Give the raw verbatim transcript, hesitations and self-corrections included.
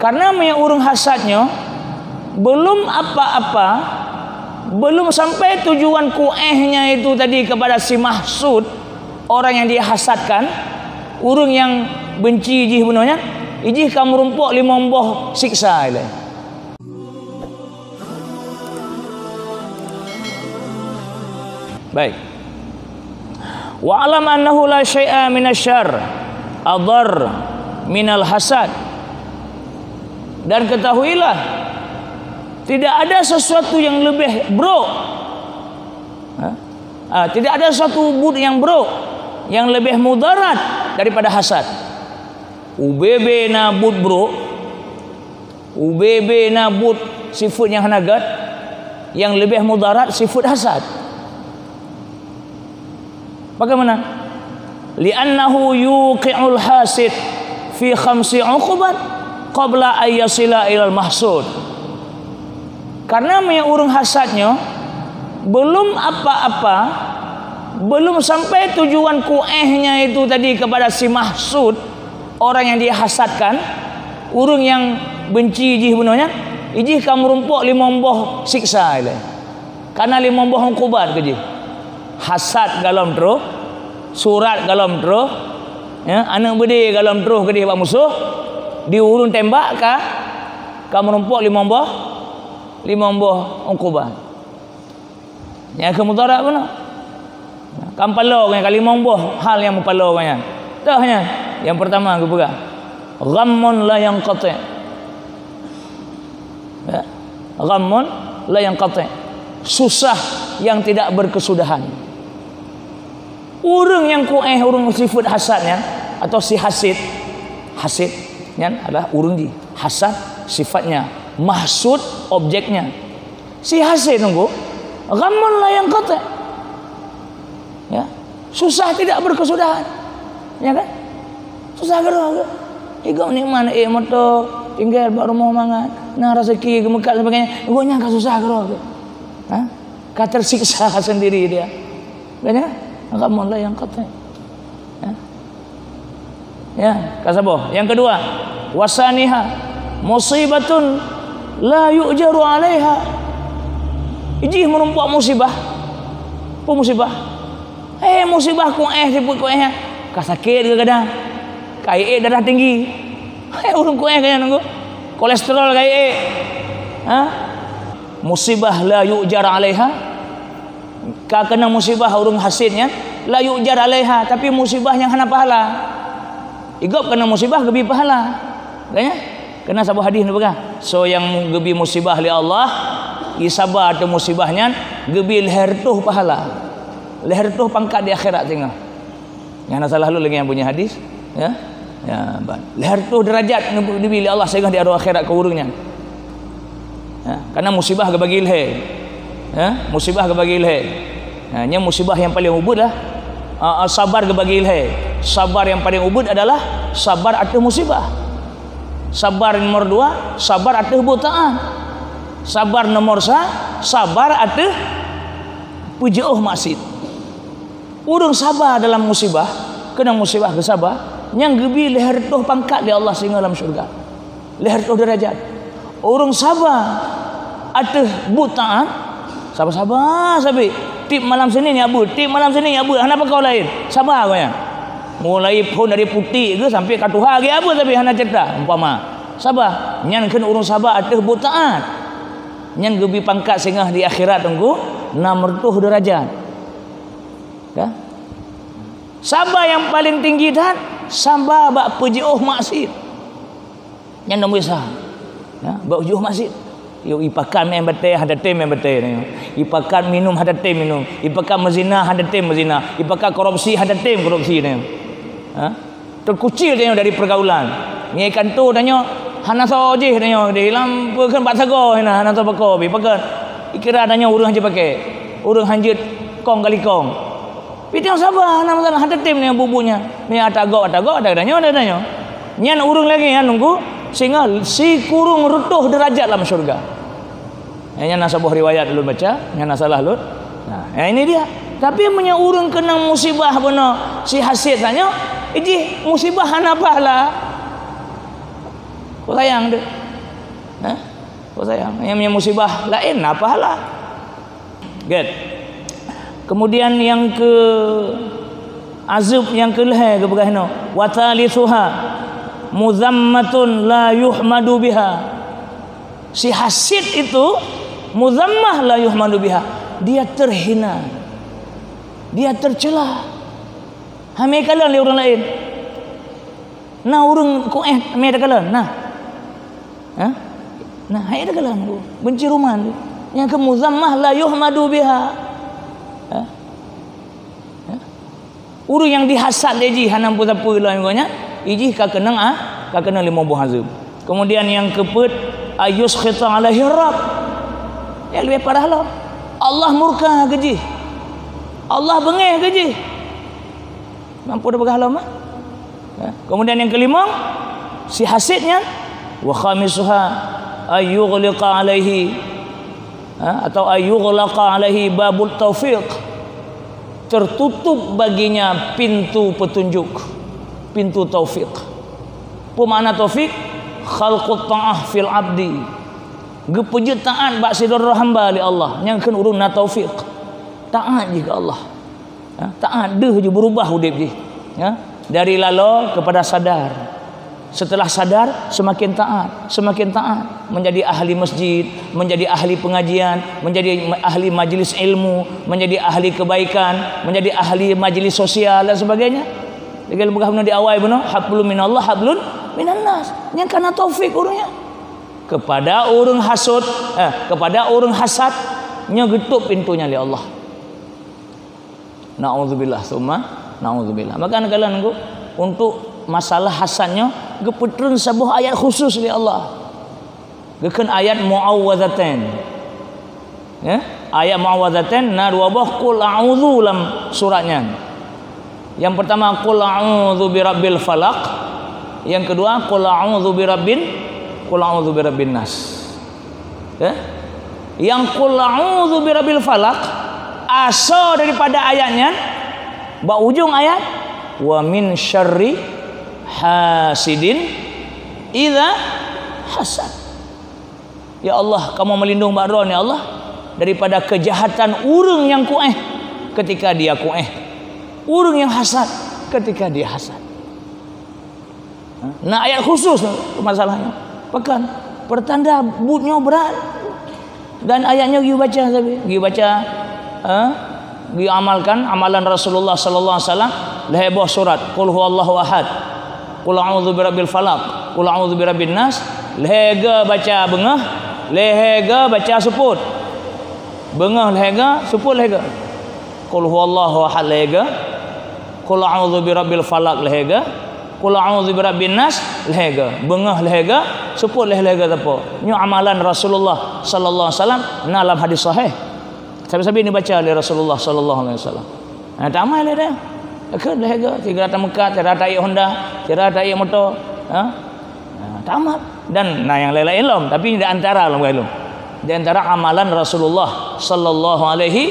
Karena meunyoe ureuëng hasad nyoe, belum apa-apa, belum sampai tujuan kuéhnya itu tadi kepada si mahsud, orang yang dihasadkan, ureuëng yang benci jih bunoe nyan, ijih ka meurumpok limong boh siksa ilée. Baik. Wa alam annahu la syai'a minasyarr adhar minal hasad. Dan ketahuilah, tidak ada sesuatu yang lebih buruk. Ha? Ah, tidak ada sesuatu buet yang buruk, yang lebih mudarat daripada hasad. Ubé-bé na buet buruk, ubé-bé na buet sifeuet nyang hana gét, nyang leubeh mudarat sifeuet hasad. Bagaimana? Li'annahu yuqi'ul hasid fi khamsi uqubat qabla an yasila ilal mahsud. Karena meunyoe ureuëng hasad nyoe, belum apa-apa, belum sampai tujuan kuéhnya itu tadi kepada si mahsud, orang yang dihasadkan, ureuëng yang benci jih bunoe nyan, ijih ka meurumpok limong boh siksa ilée. Kana limong boh uqubat keu jih. Hasad galom troh, surat galom troh, ya, aneuëk beudé galom troh keudeh bak musoh, di ureuëng tembak ka, ka meurumpok limong boh, limong boh uqubat. Nyang keu mudarat bunoe. Kan paloe nyan, ka limong boh hal nyang meupaloe nyan. Toh nyan, nyang pertama geupeugah, ghammun la yanqati'. Ya. Ghammun la yanqati'. Susah yang tidak berkesudahan. Ureuëng nyang kuéh, ureuëng sifeuet hasad nyan, atau si hasid, hasid nyan adalah ureuëng jih. Hasad sifatnya, mahsud objeknya. Si hasid nunggu, ghammun la yanqati'. Ya, susah tidak berkesudahan. Ya kan? Susah keudroe. Igop nikmat, ék moto, tinggai bak rumoh mangat, na rezeki geumeukat sebagainya. Gobnyan ka susah keudroe. Ha? Ka tersiksa sendiri dia. Kan ya? Ghammun la yanqati'. Ya. Ya, ka saboh. Yang kedua, wasaniha, musibatun la yu'jaru 'alaiha. Ijih meurumpok musibah. Peue musibah? Eh, musibah kuéh, sifeuet kuéh nyan. Ka sakét kadang-kadang. Ka ék darah tinggi. Eh, ureuëng kuéh kaya nunggu. Kolesterol ka ék. Ha? Musibah la yu'jar 'alaiha. Ka keunong musibah ureuëng hasid nyan, la yu'jar 'alaiha, tapi musibah nyang hana pahala. Igop keunong musibah geubi pahala. Kan ya? Keuna saboh hadis neupeugah, soe nyang geubi musibah lé Allah, isaba ateueh musibah nyan, geubi lhèe reutôh pahala. Lhèe reutôh pangkat di akhirat singoh. Nyang hana salah lôn lagèe nyang punya hadis, ya. Ya, ban. Lhèe reutôh deurajat geubi lé Allah singoh di ateueh akhirat keu ureuëng nyan. Ya, karena musibah geubagi lhèe. Ya, musibah geubagi lhèe. Ha, nyan musibah nyang paleng ubit lah. Ah, ah, sabar geubagi lhèe. Sabar nyang paleng ubit adalah sabar ateueh musibah. Sabar nomor dua, sabar ateueh buet taat. Sabar nomor sa, sabar ateueh peujiôh maksiet. Ureuëng saba dalam musibah, keunong musibah keu saba, nyang geubi lhèe reutôh pangkat lé Allah singoh lam syeuruga. Lhèe reutôh deurajat. Ureuëng saba ateueh buet taat, saba-saba sabe. Tiep malam Senin jak beuet, tiep malam Senin jak beuet, hana pakoe laén. Saba gobnyan. Mulai phon dari putéh geuh sampai ka tuha geuh jak beuet, tapi hana ceurita, umpama. Saba, nyan kheun ureuëng saba ateueh buet taat. Nyan geubi pangkat singoh di akhirat teungku, nam reutôh deurajat. Ya. Saba nyang paleng tinggi that, saba bak peujiôh maksiet. Nyan nomor sa. Ya, bak peujiôh maksiet. Yo, ipakat meu'en batèe, hana tem meu'en batèe nyoe. Ipakat minum, hana tem minum. Ipakat meuzina, hana tem meuzina. Ipakat korupsi, hana tem korupsi nyoe. Ha? Teukucil tanyoe dari pergaulan. Ngieng kanto tanyoe hana soe jih tanyoe di lam peue kheun bak sagoe hina, hana soe pakoe pi pakon. Ikira tanyoe ureuëng hanjeuet pakè. Ureuëng hanjeuet kong kali kong. Pi tanyoe saba hana masalah, hana tem tanyoe buet-buet nyan. Nyan ata gob, ata gob, ata tanyoe, ata tanyoe. Nyan ureuëng lagèe nyan nunggu singoh sikureueng reutôh deurajat lam syeuruga. Eh, nyan na saboh riwayat ulôn baca, nyan na salah lôn. Nah, eh, ini dia. Tapi meunyoe ureuëng keunong musibah bunoe si hasid tanyoe, ijih musibah hana pahala. Sayang tu. Ha? Sayang. Nyang, nyang musibah laén na pahala. Get. Kemudian nyang keu azab nyang keu lhèe geupeugah inoe, "Wa tsalisuha muzammatun la yuhmadu biha." Si hasid itu muzammah la yuhmadu biha. Dia terhina. Dia tercela. Hana kalon lé ureueng laén. Na ureueng kuéh mé takalon, na. Ha? Na, hai takalon. Benci ruman. Nyang keu muzammah la yuhmadu biha. Ha? Ha? Ureueng nyang dihasad lé jih hana peue-peue lom ngon nyan, i jih ka keunong, ah, ka keunong limong boh azab. Kemudian nyang keupeuet, ayuskhita alaihi rabb. Nyang leubeh parah lom. Allah murka keu jih. Allah beungéh keu jih. Mampu tapeugah lom, ah? Ya. Kemudian nyang keulimong, si hasid nyan, wa khamisuha ayyughliqa alaihi, ha, atau ayyughlaqa alaihi babut taufiq. Tertutup baginya pintu petunjuk, pintu taufik. Apa makna taufik? Khalqut ta'ah fil abdi. Geupeujeuet taat bak sidroe hamba lé Allah. Nyang kheun ureueng na taufik. Taat jih keu Allah. Ha, taat deuh jih, berubah udép jih. Ha, dari lalo kepada sadar. Setelah sadar, semakin taat, semakin taat. Menjadi ahli masjid, menjadi ahli pengajian, menjadi ma-, ahli majlis ilmu, menjadi ahli kebaikan, menjadi ahli majlis sosial dan sebagainya. Lagèe lôn peugah di awai bunoe, hablum minallah, hablum minannas. Nyang kana taufik ureueng nyan. Kepada ureueng hasut, eh, kepada ureueng hasad, nyoe geutôp pintoe nyan lé Allah. Naudzubillah, summa naudzubillah. Maka neukalon nunggu, untuk masalah hasad nyoe, geupeutreun saboh ayat khusus lé Allah. Geukheun ayat muawwadzataen. Ya, ayat muawwadzataen na dua boh qul a'udzu lam surat nyan. Yang pertama, qul a'udzu birabbil falaq. Yang kedua, qul a'udzu birabbin, qul a'udzu birabbin nas. Ya? Yang qul a'udzu birabbil falaq, asoe daripada ayat nyan, bak ujong ayat, "Wa min syarri hasidin idza hasad." Ya Allah, kamoe meulindong bak Droe, ya Allah, daripada keujahatan ureueng nyang kuéh ketika dia kuéh. Ureueng nyang hasad ketika dia hasad. Ha? Na ayat khusus masalah nyoe. Pakon? Peurtanda buet nyoe brat. Dan ayat nyoe geubaca sabe, geubaca, ha? Geuamalkan amalan Rasulullah sallallahu alaihi wasallam, lhèe boh surat, Qul huwallahu ahad, Qul a'udzu birabbil falaq, Qul a'udzu birabbin nas, lhèe geubaca beungoh, lhèe geubaca seupôt. Beungoh lhèe geu, seupôt lhèe geu. Qul huwallahu ahad lhèe geu. Qul a'udzu birabbil falaq lhèe geu. Qul a'udzu birabbin nas lhèe geu. Beungoh lhèe geu, seupôt lhèe-lhèe geu teupeu. Nyoe amalan Rasulullah sallallahu alaihi wasallam na lam hadis sahih. Sabe-sabe neubaca lé Rasulullah sallallahu alaihi wasallam. Nah, tamat lé dah. Keu lhèe geu, tiga rata meukat, tiga rata ié Honda, tiga rata ié moto. Ha? Nah, tamat. Dan na nyang lain-lain lom, tapi di antara lom, bukan lom. Di antara amalan Rasulullah sallallahu alaihi